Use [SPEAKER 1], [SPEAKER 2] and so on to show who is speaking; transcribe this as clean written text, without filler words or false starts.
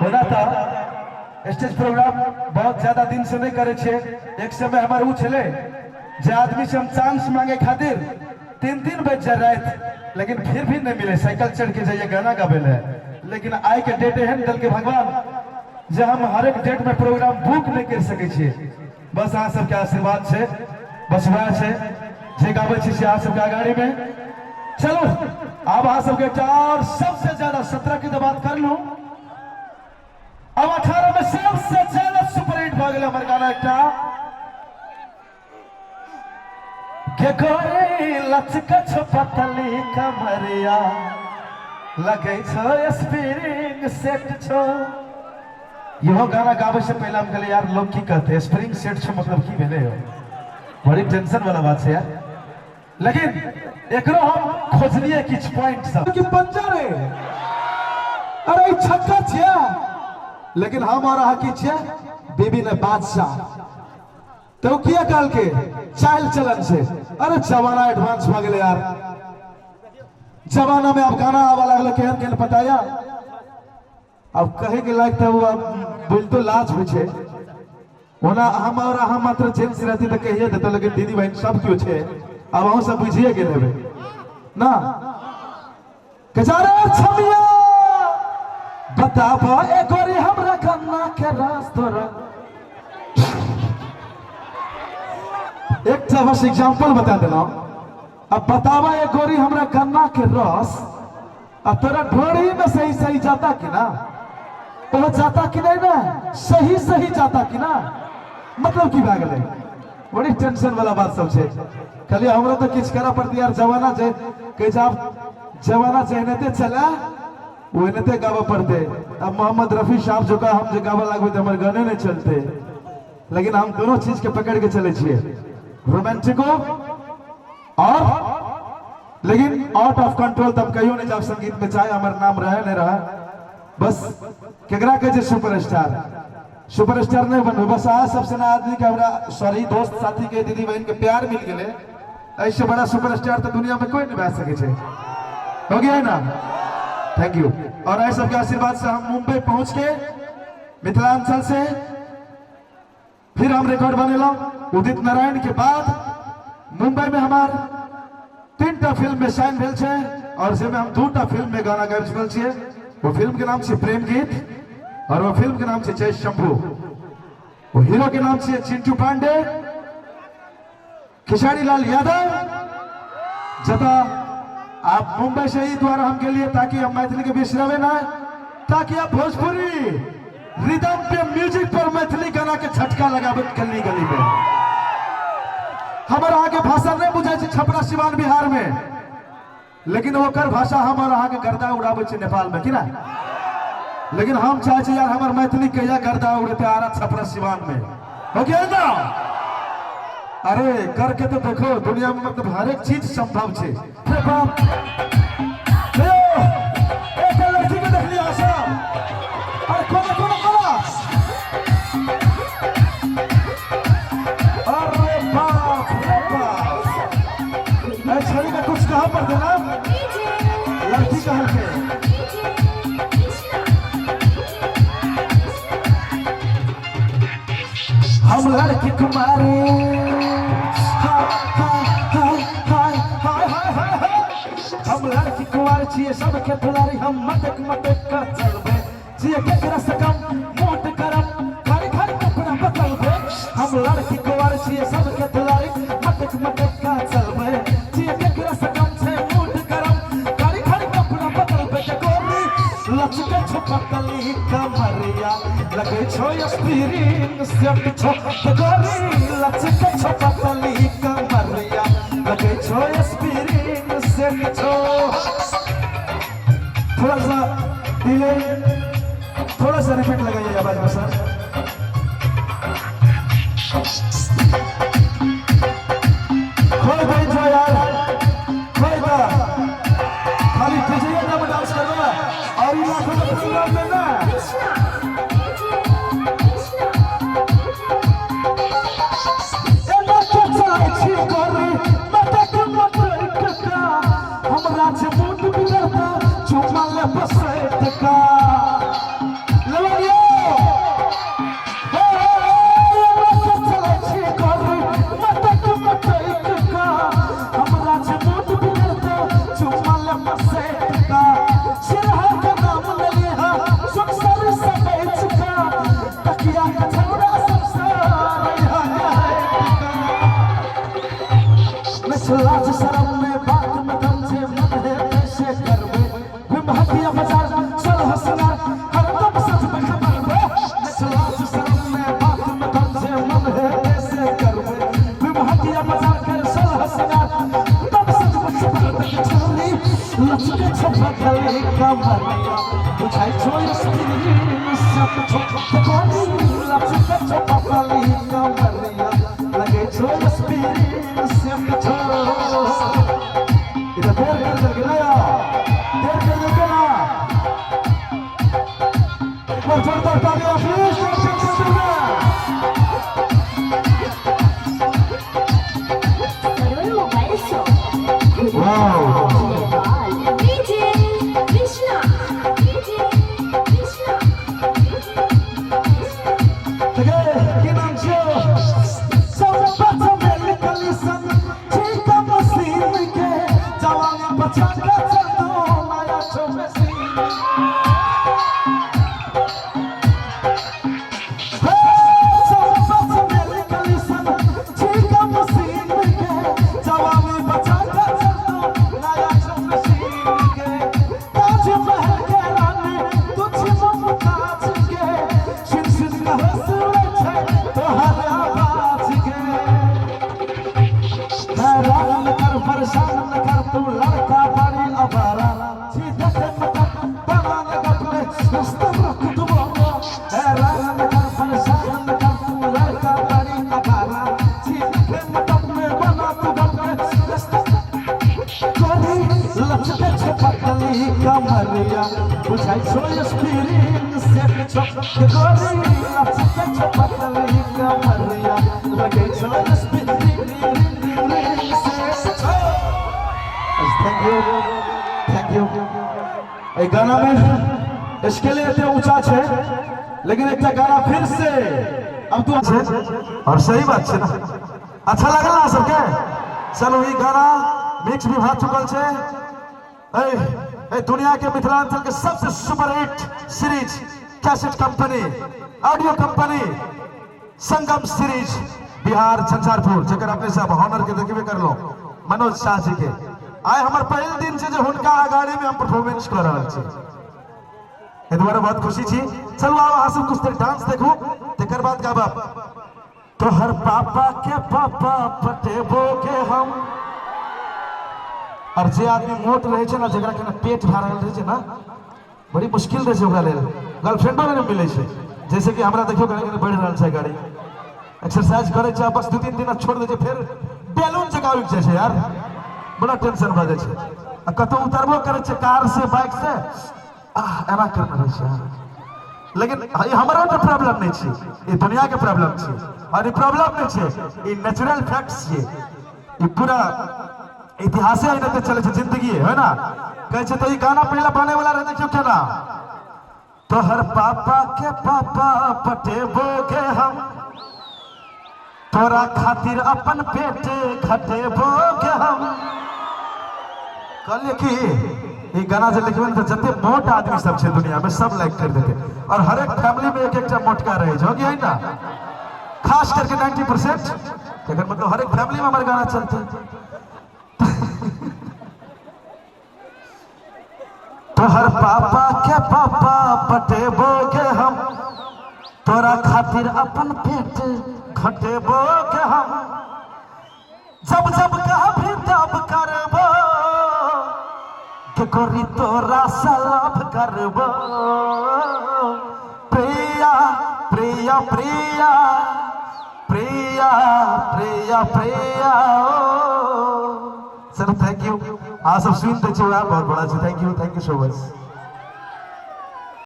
[SPEAKER 1] ओना तऽ stage programme बहुत ज्यादा दिन से नहीं करे छे। एक समय हमार उ छले जे आदमी से हम चांस मांगे खातिर 3-3 बज जाए रात, लेकिन फिर भी नहीं मिले। साइकिल चढ़ के जाइए गाना गावे ले। लेकिन आइ के डेट एहन दल के भगवान जे हम हर एक डेट में प्रोग्राम बुक नहीं कर सके छिए। बस अहाँ सबके आशीर्वाद छे, बस वएह छे जे गाबै छी से अहाँ सबके अगाड़ी में। चलो अब अहाँ सबके चार सबसे ज्यादा 17 की तो बात कर लूं, अब 18 में सबसे ज्यादा सुपर हिट भऽ गेलै हमर गाना एकटा के गोरी लचक छो पतली कमरिया लगै छो स्प्रिंग सेट छो। इहो गाना गाबै से पहले हम कहलियै यार लोग की कहते, स्प्रिंग सेट छो मतलब की भेलै हो, बड़ी टेंशन वाला बात छै यार। लेकिन एकरो हम खोजलिए किछु पॉइंट सब कि पंजा रे, अरे ई छक्का छियै, लेकिन हम और अहाँ की छियै बीबी ने बादशाह। तो किया कहल के चाल चलन से, अरे जमाना एडवांस भ गेलै यार। जमाना में अब गाना आवा लागल केहन केहन पता या, अब कहे के लायक तो अब बोल तो लाज होइ छै। ओना हम और अहाँ मात्र जेंट्स रहती तो कहिए देते, लेकिन दीदी बहन सब क्यों छे, अब अहूँ सब बुझिए गेल हेबै ना। कचारे छमिया बताब ए गोरी हमरा गन्ना के रास तोरा। एकटा बस एग्जाम्पल बता देना। अब बतावा ए गोरी हमरा गन्ना के रस आ तोरा ढोरी में सही सही जाता कि ना, तो जाता कि नहीं ना, सही सही जाता कि ना, मतलब की भए गेलै। बड़ी टेंशन वाला बात सब छै। खाली हमरा तो किछु करऽ पड़तै यार, जमाना छै कहै छै आब जमाना जेहनेते चले ओहनेते गाबऽ पड़तै। अब मोहम्मद रफी साहब जोका हम जे गाबऽ लागबै तऽ हमर गाने नहि चलतै। लेकिन हम दोनों चीज के पकड़ के चले छियै, रोमांटिको और लेकिन आउट ऑफ कंट्रोल तब कहियो नहीं जाब संगीत में, चाहे हमर नाम रहे नहीं रहे। बस केकरा कहै छै सुपरस्टार, सुपरस्टार नहीं बनबै, बस अहाँ सबसे ना आदमी के हमरा सॉरी दोस्त साथी के दीदी बहन के प्यार मिल गेलै, ऐसे बड़ा सुपरस्टार तो दुनिया में कोई नहीं भए सकै छै। हो गया है ना, thank you. और ऐ सबके आशीर्वाद से हम मुंबई पहुंच के मिथिलांचल से फिर हम रिकॉर्ड बनेलहुँ। उदित नारायण के बाद मुंबई में हमार 3टा फिल्म में साइन भेल छै और से में हम 2टा फिल्म में गाना गाबि चुकल छियै। वो फिल्म के नाम छै प्रेम गीत और वो फिल्म के नाम छै जय शंभू। वो हीरो के नाम छै चिंटू पांडे, खेसारी लाल यादव। जता आप मुंबई से ही द्वारा हम के लिए ताकि हम मैथिली के बिसरवे ना, ताकि आप भोजपुरी रिदम पे म्यूजिक पर मैथिली गाना के झटका लगावे गली गली में। हमर अहाँ के भाषा नहीं बुझाई छै छपरा सिवान बिहार में, लेकिन ओकर भाषा हमर अहाँ के गर्दा उड़ाबै छै नेपाल में कि ना। लेकिन हम चाहे छी यार हमर मैथिली कहिया गर्दा उड़ेते आरा छपरा सिवान में। हो गया ना, अरे करके तो देखो, दुनिया में मतलब हर एक चीज संभव छे। रे बाप, एक लड़की के देख लिया आशा, अरे कोना कोना कोना, अरे बाप रे बाप, ए छड़ी का कुछ कहा पर देना लड़की कहल के। हम लड़की कुमारी, हाय हाय हाय हाय हाय हाय हाय हाय। हम लड़की कुमारी छियै सबके दुलारी, हम मटक मटक के चलबै छियै केकरा से कम मोट करम खाली खाली कपड़ा बदलबै। हम लड़की कुमारी छियै सबके दुलारी, मटक मटक के चलबै छियै केकरा से कम छै मोट करम खाली खाली कपड़ा बदलबै। के गोरी लचके छो पतली कमरिया लगे छो स्प्रिंग सेट छो, के गोरी लचके छो पतली कमरिया लगे छो स्प्रिंग सेट छो। थोड़ा सा डिले, थोड़ा सा रिपीट लगाइए आवाज में सर। खोल दे जो यार, खोल दे, खाली डीजे ना में डांस करना और ये लाखों का प्रोग्राम में ना। एना के चलै छी गोरी, मटक मटक का, हमरा जे मूड बिगड़ता, चुमा ले बसैत का। लेवा सेट छौ गोरी लचके छौ पतली कमरिया लगे छौ स्प्रिंग सेट छौ। इधर देर कर देलकै ना यार, देर कर देलकै ना। एक बार जोरदार तालियां please.
[SPEAKER 2] Sarwan mobile shop.
[SPEAKER 1] Wow.
[SPEAKER 2] DJ Krishna, DJ Krishna.
[SPEAKER 1] तगे की नाम छियौ? चंपा चमेली कलिसन ठीक मशीन के जवानी बचा के चलो नया छौ मशीन। हे चंपा चमेली कलिसन ठीक मशीन के जवानी बचा के चलो नया छौ मशीन के। ताजमहल के रानी तुझ मुमताज के सुन सुन के हंसले छै तोहर आवाज के। हैरान न कर, परेशान न कर, तू लड़का बड़ी आवारा छी देखे मत बना लगा अपने मस्त रख दुबारा। हैरान न कर, परेशान न कर, तू लड़का बड़ी आवारा छी देखे मत अपने बना तू अपने मस्त। गोरी लचके छौ पतली कमरिया बुझाइ छौ स्प्रिंग सेट छौ। गोरी लचके छौ पतली कमरिया लगै छौ स्प्रिंग सेट छौ। Thank you, thank you. एहि गाना में स्केल एते ऊंचा छै, लेकिन एकटा गाना फिर से अब तू छै और सही बात छै ना। अच्छा लागल ना सबके? चलू, ई गाना मिक्स भी भऽ चुकल छै। ए ए दुनिया के मिथिलांचल के सबसे super hit series cassette company, audio company Sangam series, Bihar Jhanjharpur, जकर अपने सब ऑनर के देखबे करलो, मनोज शाह जी के आइ हमर पहिल दिन छै जे हुनका अगाड़ी में हम परफॉर्मेंस कर रहल छी। एहि दुआरे बहुत खुशी छी। चलू, आब अहाँ सब कुछ देर डांस देखू, तकर बाद गाबब। तोहर पापा के पापा पटेबो के हम। और जे आदमी मोट रहे छै ना, जकरा कने पेट भए रहल रहै छै ना, बड़ी मुश्किल रहै छै ओकरा लेल, गर्लफ्रेंडो नहि मिलै छै। जैसे कि हमरा देखियौ, कने कने बढ़ि रहल छै गाड़ी। एक्सरसाइज करै छै, बस 2-3 दिन छोड़ि दै छै, फेर बैलून जकाँ उगि जाइ छै यार। बड़ा टेंशन भऽ जाइ छै। आ कतहु उतरबो करै छै कार से, बाइक से, आह एना करने रहै छै। लेकिन ई हमरो तऽ प्रॉब्लम नहि छै, ई दुनिया के प्रॉब्लम छै। और ई प्रॉब्लम नहि छै, ई नेचुरल फैक्ट छियै। ई पूरा इतिहासे एनाहिते चलै छै, जिंदगी है ना कहै छै। तऽ ई गाना पहिले बने वाला रहै, देखियौ केना। तोहर पापा के पापा पटेबो के हम, तोरा खातिर अपन पेट घटेबो के हम। कहलिए कि ई गाना जे लिखबै ने तऽ जते मोट आदमी सब छै दुनिया में सब लाइक कर देते। और हर एक फैमिली में एक एकटा मोटका रहै छै, हो कि है ना? खास करके 90%। एकर मतलब हर एक फैमिली में हमर गाना चलते। तोहर पापा के पापा पटेबो के हम, तोरा खातिर अपन पेट घटेबो के हम। जब जब कहबी तब करबो के गोरी तोरा सलाभ करबो। Priya Priya Priya Priya Priya Priya. Sir, thank you. अहाँ सब सुनि दै छी, बहुत बड़ा छै। Thank you, thank you so much.